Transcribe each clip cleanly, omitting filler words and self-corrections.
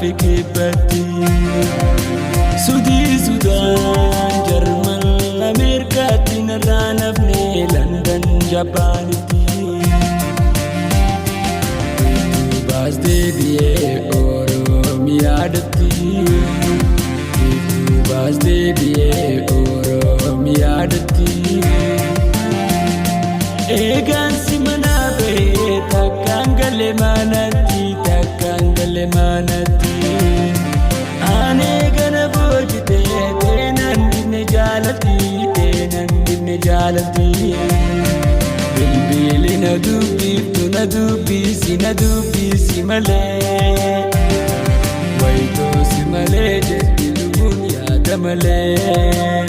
fi kibbatti. Sudii Sudaan Jarman Ameerikaatti narraa nafne Landan Jaapaanitti. Biiftuu baas deebi'ee Oromiyaadhatti. Biiftuu baas deebi'ee Oromiyaadhatti. Eegaan si manaa bahee takkaan galee manatti, takkaan galee manatti. Anee gana boojitee teenan dibne jaalatti, teenan dibne jaalatti. Bilbiili na dubbiftu, na dubbisi, na dubbisi malee. Wayitoo si malee jetti lubbuun yaada malee.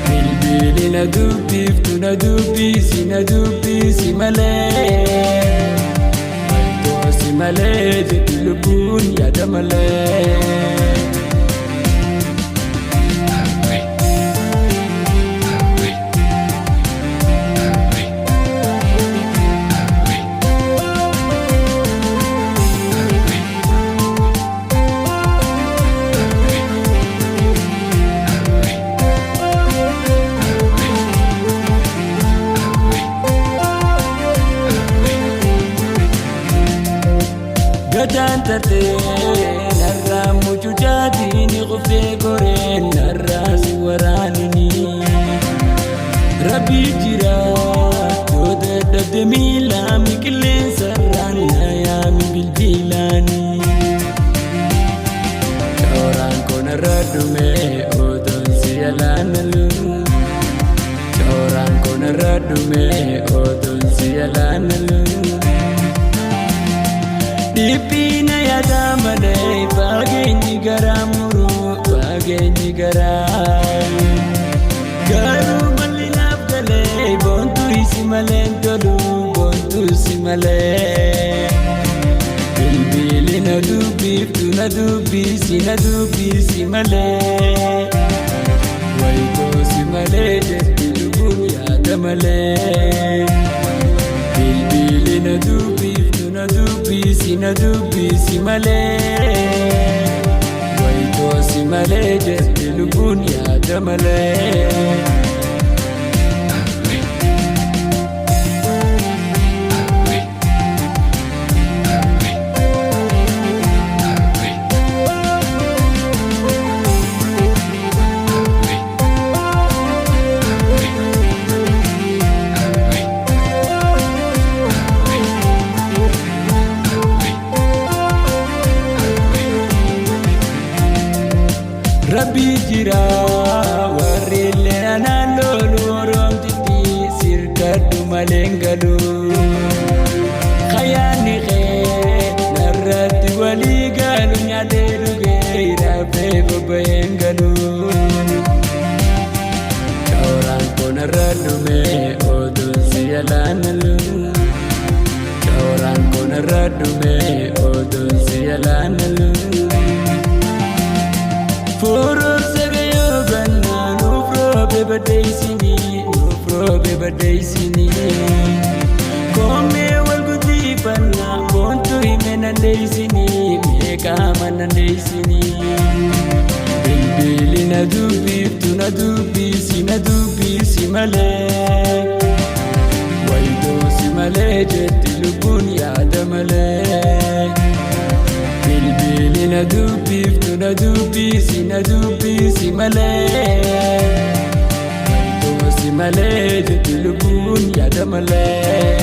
Bilbiili na dubbiftu, na dubbisi, na dubbisi malee. Wayitoo si malee jetti lubbuun yaada malee. Gataan tartee narraa mucucaatiin qufee koreen narraa si waraanini. Rabbi jira yoo dadhabde miilaami qilleensarraan na yaami bilbilaani. Cooraan koo narra dhume otoon si alaanalu. Cooraan koo narra dhume otoon si alaanalu. Dhiphina yaada malee fageenyi garaa muru, fageenyi garaa. Garuu malli naaf galee boontuu isi malee hin tolu, boontuu isi malee. Bilbiili na dubbiftu, na dubbisi, na dubbisi malee. Wayitoo si malee jetti lubbuun yaada malee. Bilbiili na dubbiftu, na dubbisi, na dubbisi malee. Wayitoo si malee jetti lubbuun yaada malee. Rabbi jira warri illee anaan lolu oromtitti sirkadhu malee hin galu. Khayaanni kee narratti walii galu nyaatee dhugee rafee bobba'ee hin galu. Cooraan koo narra dhume otoon si alaanalu. Cooraan koo narra dhume otoon si alaanalu. Furuursa gayoo gannaa nuuf roobe baddeessinii, nuuf roobe baddeessinii. Koomee wal guddifannaa boontuu hime nan deessinii, meeqaama nan deessinii. Bilbiili na dubbiftu, na dubbisi, na dubbisi malee. Wayitoo si malee jetti lubbuun yaada malee. Bilbiili na dubbiftu, na dubbisi, na dubbisi malee. Wayitoo si malee jetti lubbuun yaada malee.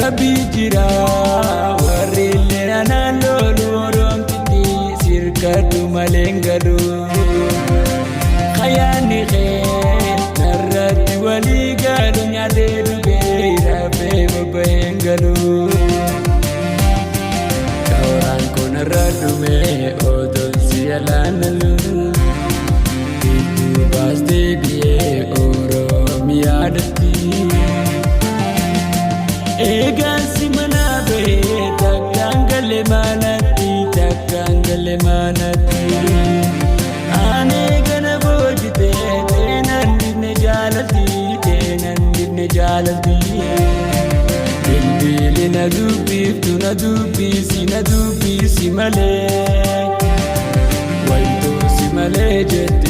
Rabbi jira warri illee anaan lolu oromtitti sirkadhu malee hin galu. Khayaanni kee narratti walii galu nyaatee dhugee rafee bobba'ee hin galu. Cooraan koo narra dhume otoon si alaanalu. Ani kana boojitee teenan dibne jaalalti, teenan dibne jaalalti. Bilbili na dubbiftu, na dubbisi, na dubbisi malee. Wayitoo si malee jetti.